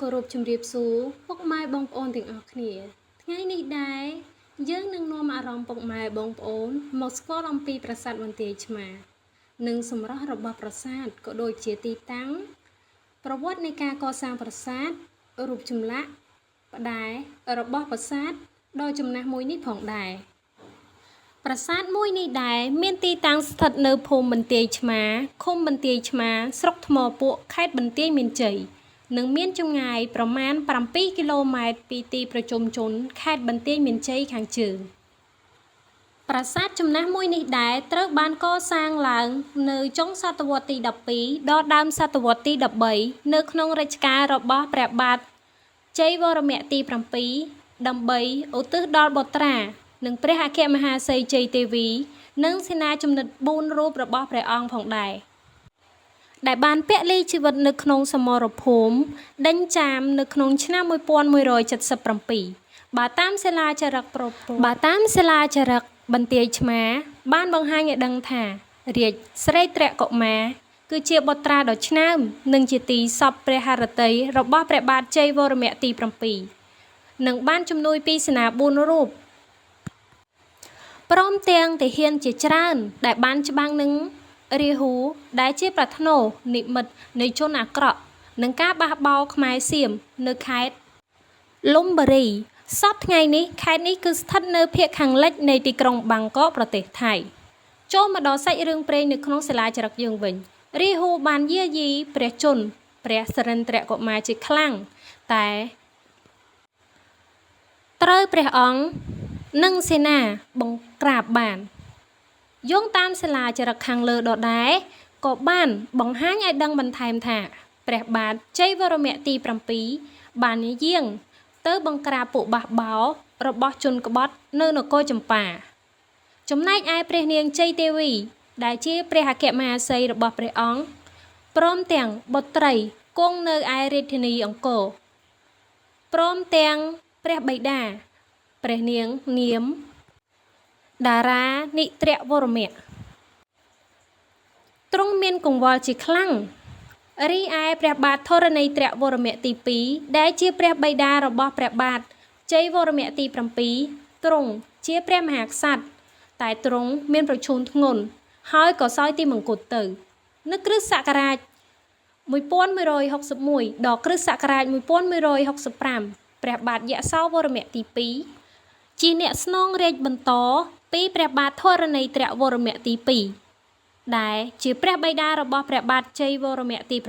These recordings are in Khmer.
គោរពជម្រាបសួរពុកម៉ែបងប្អូនទាំងអស់គ្នាថ្ងៃនេះដែរយើងនឹងនាំអារម្មណ៍ពុកម៉ែបងប្អូនមកស្គាល់អំពីប្រាសាទបន្ទាយឆ្មារនិងសម្រស់របស់ប្រាសាទក៏ដូចជាទីតាំងប្រវត្តិនៃការកសាងប្រាសាទរូបចម្លាក់ផ្ដែរបស់ប្រាសាទដ៏ចំណាស់មួយនេះផងដែរប្រាសាទមួយនេះដែរមានទីតាំងស្ថិតនៅភូមិបន្ទាយឆ្មារឃុំបន្ទាយឆ្មារស្រុកថ្មពួកខេត្តបន្ទាយមានជ័យនិងមានចម្ងាយប្រមាណ7គីឡូម៉ែត្រពីទីប្រជុំជនខេត្តបន្ទាយមានជ័យខាងជើងប្រាសាទចំណាស់មួយនេះដែរត្រូវបានកសាងឡើងនៅចុងសតវត្សទី12ដល់ដើមសតវត្សទី13នៅក្នុងរជ្ជកាលរបស់ព្រះបាទជ័យវរ្មៈទី7ដើម្បីឧទ្ទិសដល់បុត្រានិងព្រះអគ្គមហេសីជ័យទេវីនិងសេនាជំនិត4រូបរបស់ព្រះអង្គផងដែរដែលបានពលីជីវិតនៅក្នុងសមរភូមិដេញចាមនៅក្នុងឆ្នាំ1177បើតាមសិលាចារឹកបើតាមសិលាចារឹកបន្ទាយឆ្មារបានបង្ហាញឲ្យដឹងថារាជស្រីត្រកុមារគឺជាបុត្រាដ៏ឆ្នើមនិងជាទីសព្វព្រះហឫទ័យរបស់ព្រះបាទជ័យវរ្មៈទី7និងបានជំនួយពីសេនា4រូបព្រមទាំងទាហានជាច្រើនដែលបានច្បាំងនឹងរាហូដែលជាប្រធ្នូនិមិត្តនៃជនអាក្រក់និងការបះបោរខ្មែរសៀមនៅខេត្តលំបូរីសព្វថ្ងៃនេះខេត្តនេះគឺស្ថិតនៅភាគខាងលិចនៃទីក្រុងបាងកកប្រទេសថៃចូលមកដល់សាច់រឿងព្រេងនៅក្នុងសិលាចារឹកយើងវិញរាហូបានយាយីព្រះជន្មព្រះសរិន្ទ្រកុមារជាខ្លាំងតែត្រូវព្រះអង្គនិងសេនាបង្ក្រាបបានយោងតាមសិលាចារឹកខាងលើដដែលក៏បានបង្ហាញឲ្យដឹងបន្ថែមថាព្រះបាទជ័យវរ្មៈទី7បានយាងទៅបង្ក្រាបពួកបះបោររបស់ជនក្បត់នៅនគរចម្ប៉ាចំណែកឯព្រះនាងជ័យទេវីដែលជាព្រះអគ្គមហេសីរបស់ព្រះអង្គព្រមទាំងបុត្រីគង់នៅឯរាជធានីអង្គរព្រមទាំងព្រះបិតាព្រះនាងនាមតារានិត្រវរមៈទ្រង់មានកង្វល់ជាខ្លាំងរីឯព្រះបាទធរណីត្រវរមៈទី2ដែលជាព្រះបិតារបស់ព្រះបាទជ័យវរ្មៈទី7ទ្រង់ជាព្រះមហាក្សត្រតែទ្រង់មានប្រឈូនធ្ងន់ហើយក៏សោយទីមង្គតទៅនៅគ្រិស្តសករាជ1161ដល់គ្រិស្តសករាជ1165ព្រះបាទយសោវរ្មៈទី2ជាអ្នកស្នងរាជបន្តពីព្រះបាទធរណីត្រវរ្មៈទី2ដែលជាព្រះបិតារបស់ព្រះបាទជ័យវរ្មៈទី7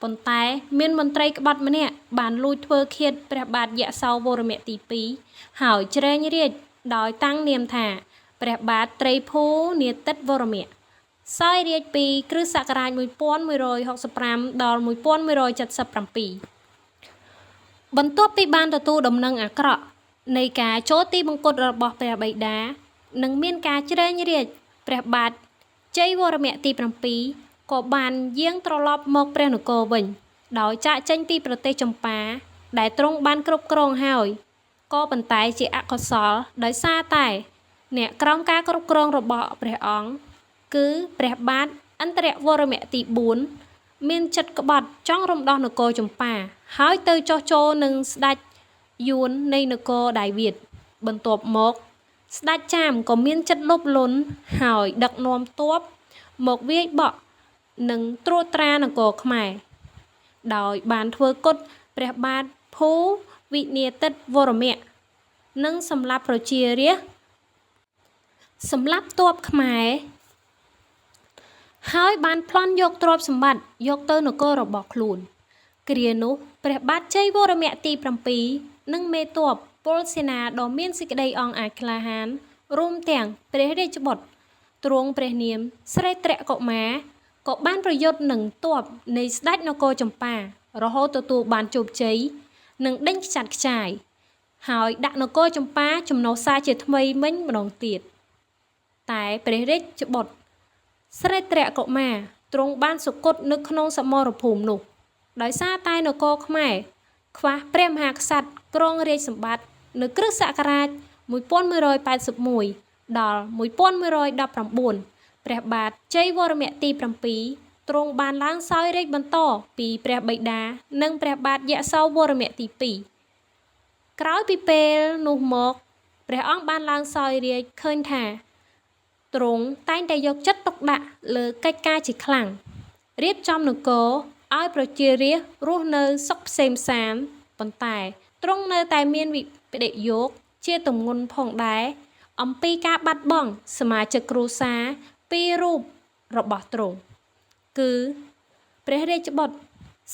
ប៉ុន្តែមានមន្ត្រីក្បត់ម្នាក់បានលួចធ្វើឃាតព្រះបាទយសោវរ្មៈទី2ហើយជ្រែងរាជដោយតាំងនាមថាព្រះបាទត្រីភូនាទិតវរ្មៈសោយរាជពីគ្រិស្តសករាជ1165ដល់1177បន្ទាប់ពីបានទទួលដំណឹងអាក្រក់នៃការចូលទីបង្គត់របស់ព្រះបិតានិងមានការជ្រែងរាជព្រះបាទជ័យវរ្មៈទី7ក៏បានយាងត្រឡប់មកព្រះនគរវិញដោយចាកចេញពីប្រទេសចម្ប៉ាដែលទ្រង់បានគ្រប់គ្រងហើយក៏ប៉ុន្តែជាអកុសលដោយសារតែអ្នកក្រោមការគ្រប់គ្រងរបស់ព្រះអង្គគឺព្រះបាទឥន្ទ្រវរ្មៈទី4មានចិត្តក្បត់ចង់រំដោះនគរចម្ប៉ាហើយទៅចុះចូលនឹងស្ដេចយួននៃនគរដាយវៀតបន្ទាប់មកស្ដេចចាមក៏មានចិត្តលោភលន់ហើយដឹកនាំទ័ពមកវាយបក់និងត្រួតត្រានគរខ្មែរដោយបានធ្វើគុតព្រះបាទភូវិនាទិតវរ្មៈនិងសម្លាប់ប្រជារាស្ត្រសម្លាប់ទ័ពខ្មែរហើយបានប្លន់យកទ្រព្យសម្បត្តិយកទៅនគររបស់ខ្លួនគ្រានោះព្រះបាទជ័យវរ្មៈទី7និងមេទ័ពពលសេនាដ៏មានសេចក្តីអង់អាចក្លាហានរួមទាំងព្រះរាជបុត្រទ្រង់ព្រះនាមស្រីត្រកុមារក៏បានប្រយុទ្ធនឹងទ័ពនៃស្ដេចនគរចម្ប៉ារហូតទទួលបានជោគជ័យនិងដេញខ្ចាត់ខ្ចាយហើយដាក់នគរចម្ប៉ាចំណុះសារជាថ្មីមិញម្ដងទៀតតែព្រះរាជបុត្រស្រីត្រកុមារទ្រង់បានសុគតនៅក្នុងសមរភូមិនោះដោយសារតែនគរខ្មែរខ្វះព្រះមហាក្សត្រគ្រងរាជសម្បត្តិនៅគ្រិស្តសករាជ1181ដល់1119ព្រះបាទជ័យវរ្មៈទី7 ទ្រង់បានឡើងសោយរាជ្យបន្តពីព្រះបិតានិងព្រះបាទយសោវរ្មៈទី2ក្រោយពីពេលនោះមកព្រះអង្គបានឡើងសោយរាជ្យឃើញថាទ្រង់តែងតែយកចិត្តទុកដាក់លើកិច្ចការជាខ្លាំងរៀបចំនគរឲ្យប្រជារាស្ត្ររស់នៅសុខផ្សេងផ្សាន្តប៉ុន្តែទ្រង់នៅតែមានវិបដិយោគជាទម្ងន់ផងដែរអំពីការបាត់បង់សមាជិកគ្រួសារពីររូបរបស់ទ្រង់គឺព្រះរាជបុត្រ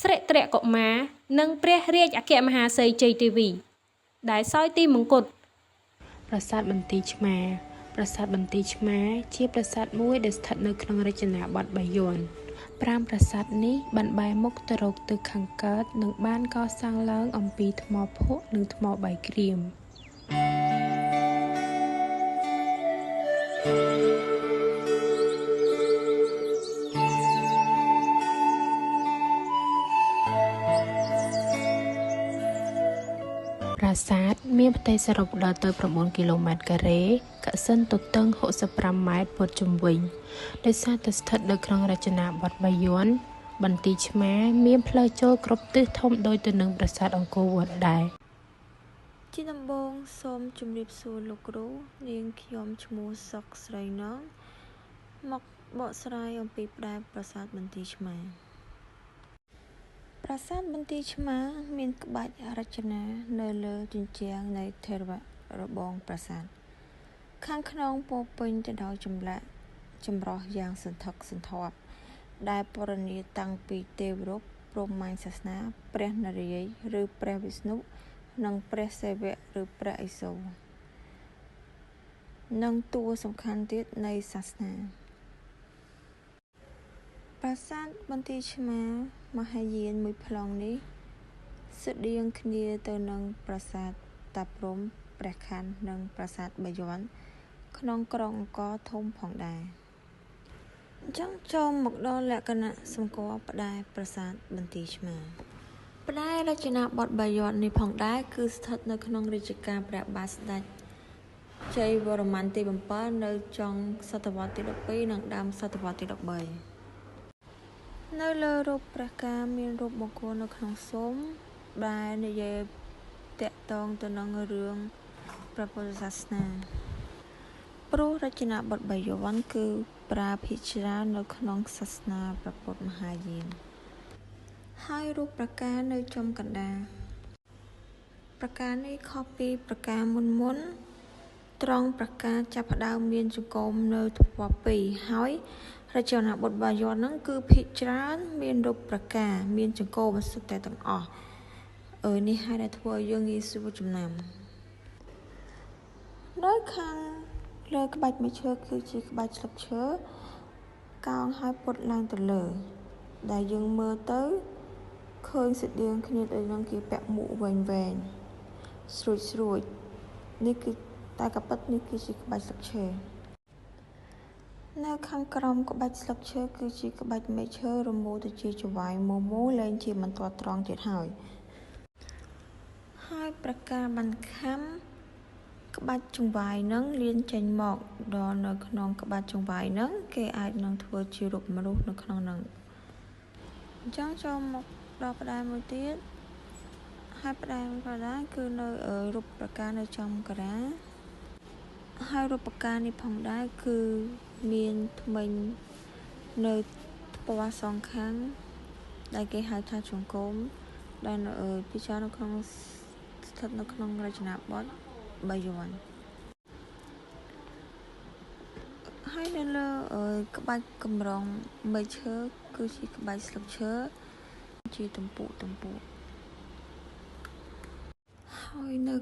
ស្រិត្រកុមារនិងព្រះរាជអគ្គមហាសីជ័យទេវីដែលសោយទីមង្គតប្រាសាទបន្ទាយឆ្មារប្រាសាទបន្ទាយឆ្មារជាប្រាសាទមួយដែលស្ថិតនៅក្នុងរចនាបថបាយ័នប្រាង្គប្រាសាទនេះបានបែរមុខទៅរកទិសខាងកើតនិងបានកសាងឡើងអំពីថ្មភក់និងថ្មបាយក្រៀមប្រាសាទមានផ្ទៃសរុបដល់ទៅ9គីឡូម៉ែត្រការ៉េកសិនទទឹង65ម៉ែត្រព័ទ្ធជុំវិញដោយសារតែស្ថិតនៅក្នុងរចនាបថបាយ័នបន្ទាយឆ្មារមានផ្លូវចូលគ្រប់ទិសធំដូចទៅនឹងប្រាសាទអង្គរវត្តដែរជាដំបូងសូមជម្រាបសួរលោកគ្រូនាងខ្ញុំឈ្មោះសុកស្រីណងមកបកស្រាយអំពីផ្តែប្រាសាទបន្ទាយឆ្មារប្រាសាទបន្ទាយឆ្មារមានក្បាច់រចនានៅលើជញ្ជាំងនៃថេរវៈរបងប្រាសាទខាងក្នុងពោពេញទៅដោយចម្លាក់ចម្រុះយ៉ាងសន្ធឹកសន្ធាប់ដែលពណ៌នាតាំងពីទេវរូបព្រហ្មញ្ញសាសនាព្រះនរាយណ៍ឬព្រះវិស្ណុនិងព្រះសិវៈឬព្រះឥសូរនិងតួសំខាន់ទៀតនៃសាសនាប្រាសាទបន្ទាយឆ្មារមហាយានមួយប្លង់នេះស្រដៀងគ្នាទៅនឹងប្រាសាទតាព្រហ្មព្រះខ័ននិងប្រាសាទបាយ័នក្នុងក្រុងអង្គរធំផងដែរអញ្ចឹងចូលមកដល់លក្ខណៈសម្គាល់ផ្តែប្រាសាទបន្ទាយឆ្មារផ្តែរចនាបថបាយ័ននេះផងដែរគឺស្ថិតនៅក្នុងរាជការព្រះបាទស្ដេចជ័យវរ្ម័នទី7នៅចុងសតវត្សទី12និងដើមសតវត្សទី13នៅលើរូបព្រះកាមានរូបបុគ្គលនៅក្នុងស៊ុមដែលនិយាយតាក់ទងទៅនឹងរឿងព្រះពុទ្ធសាសនាព្រោះរចនាបថបាយ័នគឺប្រើភាគច្រើននៅក្នុងសាសនាព្រះពុទ្ធមហាយានហើយរូបប្រការនៅចំកណ្ដាលប្រការនេះខុសពីប្រការមុនៗត្រង់ប្រការចាប់ផ្ដើមមានចង្កូមនៅទំព័រ2ហើយរចនាបថបាយ័នហ្នឹងគឺភាគច្រើនមានរូបប្រការមានចង្កូមសុទ្ធតែទាំងអស់នេះហើយដែលធ្វើឲ្យយើងងាយស្រួលចំណាំនៅខាងលើក្បាច់មួយឈើគឺជាក្បាច់ស្លឹកឈើកោងហើយពត់ឡើងទៅលើដែលយើងមើលទៅឃើញស្រដៀងគ្នាដូចនឹងគេពាក់មួកវែងៗស្រួចៗនេះគឺតែក៏ពិតនេះគឺជាក្បាច់ស្លឹកឈើនៅខាងក្រោមក្បាច់ស្លឹកឈើគឺជាក្បាច់មែកឈើរមូលទៅជាចង្វាយមូលៗលែងជាបន្ទាត់ត្រង់ទៀតហើយហើយប្រការបានខំក្បាច់ចង្វាយនឹងលៀនចេញមកដល់នៅក្នុងក្បាច់ចង្វាយនឹងគេអាចនឹងធ្វើជារូបមនុស្សនៅក្នុងនឹងអញ្ចឹងចូលមកដល់ផ្តែមួយទៀតហើយផ្តែមួយផងដែរគឺនៅរូបប្រការនៅចំការាហើយរូបប្រការនេះផងដែរគឺមានធ្មេញនៅពណ៌សងខាងដែលគេហៅថាចង្កូមដែលនៅពិចារនៅក្នុងស្ថិតនៅក្នុងរចនាបថបាយ័នហើយនៅលើក្បាច់កម្រងមែកឈើគឺជាក្បាច់ស្លឹកឈើជាទំពុកហើយនៅ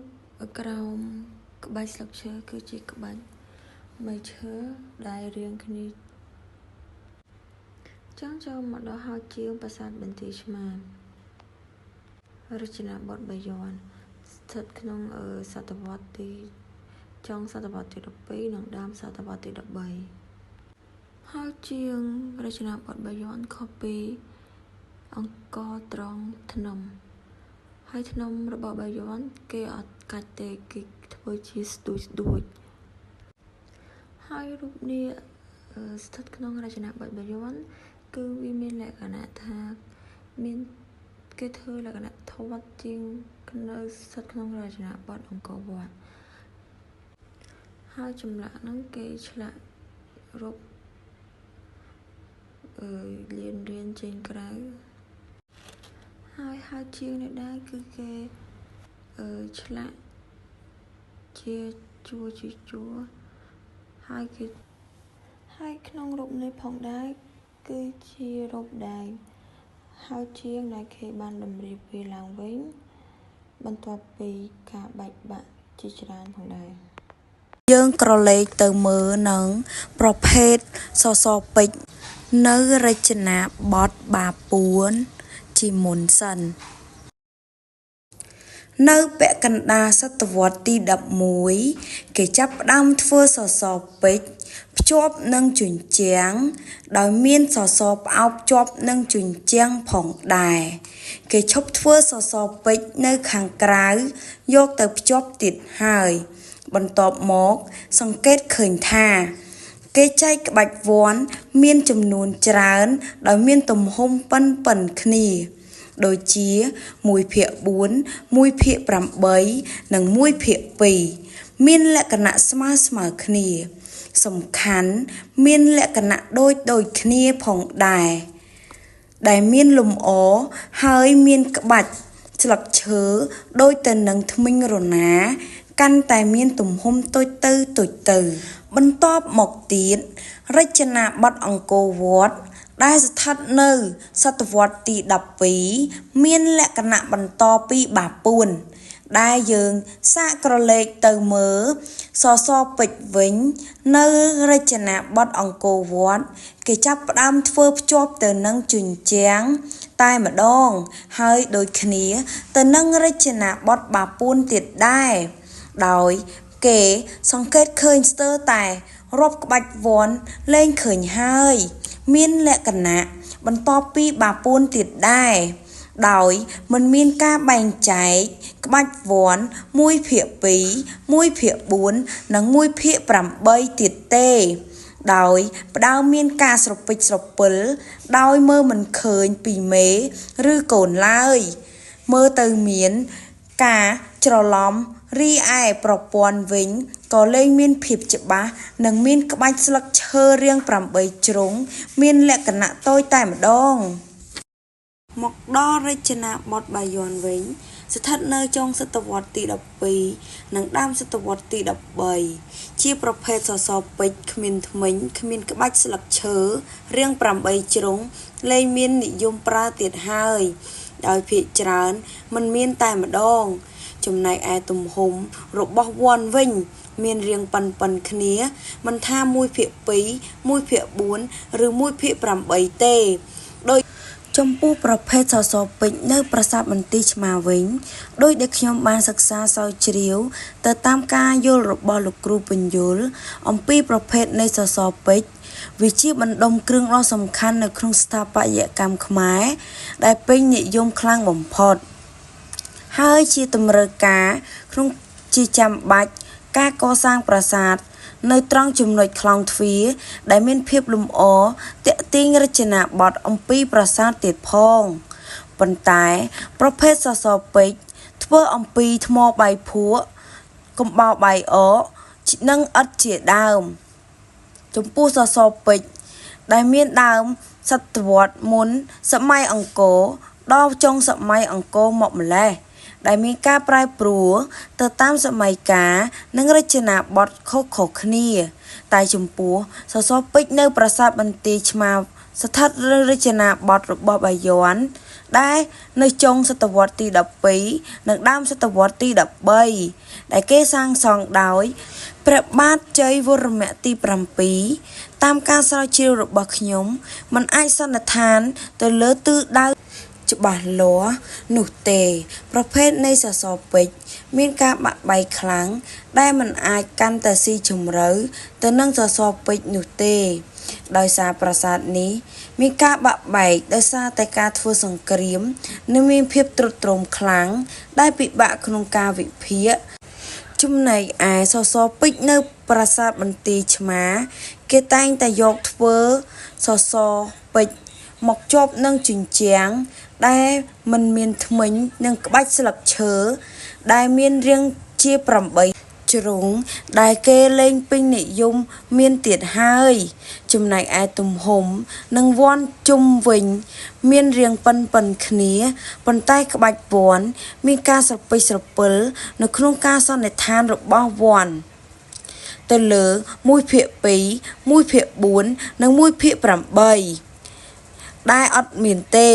ក្រោមក្បាច់ស្លឹកឈើគឺជាក្បាច់មែកឈើដែលរៀងគ្នាចង់ចូលមកដល់ហើយជាងប្រាសាទបន្ទាយឆ្មាររចនាបថបាយ័នស្ថិតក្នុងសតវត្សទីចុងសតវត្សទី12និងដើមសតវត្សទី13ហើយជាងរចនាបថបាយ័នខុសពីអង្គរត្រង់ធ្នមហើយធ្នមរបស់បាយ័នគេអត់កាច់ទេគេធ្វើជាស្ទួចៗហើយរូបនេះស្ថិតក្នុងរចនាបថបាយ័ន គឺវាមានលក្ខណៈថាមានគេធ្វើលក្ខណៈធាត់ជាងនៅស្ថិតក្នុងរចនាបថអង្គរវត្តហើយចម្លាក់ហ្នឹងគេឆ្លាក់រូបអឺលៀនលៀនចេញក្រៅហើយហើយជាងនេះដែរគឺគេអឺឆ្លាក់ជាជួរជាជួរហើយគេហើយក្នុងរូបនេះផងដែរគឺជារូបដែលហើយជាងដែលគេបានតម្រៀបវាឡើងវិញបន្ទាប់ពីការបែកបាក់ជាច្រើនផងដែរ យើងក្រឡេកទៅមើលនឹងប្រភេទសសរពេជ្រនៅរចនាបថបាពួនជាមុនសិន នៅពាក់កណ្ដាលសតវត្សទី11គេចាប់ផ្ដើមធ្វើសសរពេជ្រភ្ជាប់នឹងជញ្ជាំងដោយមានសសរផ្អោបជាប់នឹងជញ្ជាំងផងដែរគេឈប់ធ្វើសសរពេជ្រនៅខាងក្រៅយកទៅភ្ជាប់ទៀតហើយបន្ទាប់មកសង្កេតឃើញថាគេចែកក្បាច់វ័នមានចំនួនច្រើនដោយមានទំហំប៉ុនៗគ្នាដូចជា1ភាគ4 1ភាគ8និង1ភាគ2មានលក្ខណៈស្មើៗគ្នាសំខាន់មានលក្ខណៈដូចៗគ្នាផងដែរដែលមានលម្អហើយមានក្បាច់ស្លឹកឈើដូចទៅនឹងធ្មេញរណាកាន់តែមានទំហំតូចទៅតូចទៅបន្ទាប់មកទៀតរចនាបថអង្គរវត្តដែលស្ថិតនៅសតវត្សទី12មានលក្ខណៈបន្តពីបាពួនដែលយើងសាកក្រឡេកទៅមើលសសរពេជ្រវិញនៅរចនាបថអង្គរវត្តគេចាប់ផ្ដើមធ្វើភ្ជាប់ទៅនឹងជញ្ជាំងតែម្ដងហើយដូចគ្នាទៅនឹងរចនាបថបាពួនទៀតដែរដោយគេសង្កេតឃើញស្ទើរតែរាប់ក្បាច់វ័នលែងឃើញហើយមានលក្ខណៈបន្ទាប់ពីបាពួនទៀតដែរដោយមិនមានការបែងចែកក្បាច់វ័ន1ភាគ2 1ភាគ4និង1ភាគ8ទៀតទេដោយផ្ដើមមានការស្រពេចស្រពិលដោយមើលមិនឃើញពីមេឬកូនឡើយមើលទៅមានការច្រឡំរីឯប្រព័ន្ធវិញក៏លែងមានភាពច្បាស់និងមានក្បាច់ស្លឹកឈើរាង8ជ្រុងមានលក្ខណៈតូចតែម្ដងមកដល់រចនាបថបាយ័នវិញស្ថិតនៅចុងសតវត្សទី12និងដើមសតវត្សទី13ជាប្រភេទសសរពេជ្រគ្មានធ្មេញគ្មានក្បាច់ស្លឹកឈើរាង8ជ្រុងលែងមាននិយមប្រើទៀតហើយដោយភាគច្រើនមិនមានតែម្ដងចំណែកឯទំហំរបស់វ័នវិញមានរាងប៉ុនៗគ្នាមិនថា1ភាគ2 1ភាគ4ឬ1ភាគ8ទេដោយចំពោះប្រភេទសសរពេជ្រនៅប្រាសាទបន្ទាយឆ្មារវិញដោយដែលខ្ញុំបានសិក្សាស្រាវជ្រាវទៅតាមការយល់របស់លោកគ្រូពន្យល់អំពីប្រភេទនៃសសរពេជ្រវាជាបណ្ដុំគ្រឿងដ៏សំខាន់នៅក្នុងស្ថាបត្យកម្មខ្មែរដែលពេញនិយមខ្លាំងបំផុតហើយជាតម្រូវការក្នុងជាចាំបាច់ការកសាងប្រាសាទនៅត្រង់ចំណុចក្លោងទ្វារដែលមានភាពលម្អទាក់ទាញរចនាបថអំពីប្រាសាទទៀតផងប៉ុន្តែប្រភេទសសរពេជ្រធ្វើអំពីថ្មបាយភក់កំបោរបាយអកនិងឥដ្ឋជាដើមចំពោះសសរពេជ្រដែលមានដើមសតវត្សមុនសម័យអង្គរដល់ចុងសម័យអង្គរមកម្លេះដែលមានការប្រែប្រួលទៅតាមសម័យកាលនិងរចនាបថខុសៗគ្នាតែចំពោះសសរពេជ្រនៅប្រាសាទបន្ទាយឆ្មារស្ថិតនៅរចនាបថរបស់បាយ័នដែលនៅចុងសតវត្សទី12និងដើមសតវត្សទី13ដែលគេសាងសង់ដោយព្រះបាទជ័យវរ្មៈទី7តាមការស្រាវជ្រាវរបស់ខ្ញុំមិនអាចសន្និដ្ឋានទៅលើទិសដៅច្បាស់លាស់នោះទេប្រភេទនៃសសរពេជ្រមានការបាក់បែកខ្លាំងដែលមិនអាចកាន់តែស៊ីជម្រៅទៅនឹងសសរពេជ្រនោះទេដោយសារប្រាសាទនេះមានការបាក់បែកដោយសារតែការធ្វើសង្គ្រាមនិងមានភាពទ្រុឌទ្រោមខ្លាំងដែលពិបាកក្នុងការវិភាគចំណែកឯសសរពេជ្រនៅប្រាសាទបន្ទាយឆ្មារគេតែងតែយកធ្វើសសរពេជ្រ មកជាប់នឹងជញ្ជាំងដែលមិនមានធ្មេញនិងក្បាច់ស្លឹកឈើដែលមានរាងជា8ជ្រុងដែលគេលែងពេញនិយមមានទៀតហើយ ចំណែកឯទំហំនិងវ័នជុំវិញមានរាងប៉ុនៗគ្នាប៉ុន្តែក្បាច់វ័នមានការស្រពេចស្រពិលនៅក្នុងការសន្និដ្ឋានរបស់វ័នទៅលើ1/2 1/4និង1/8ដែលអត់មានទេ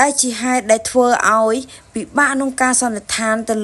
ដែលជាហេតុដែលធ្វើឲ្យពិបាកក្នុងការសន្និដ្ឋានទៅ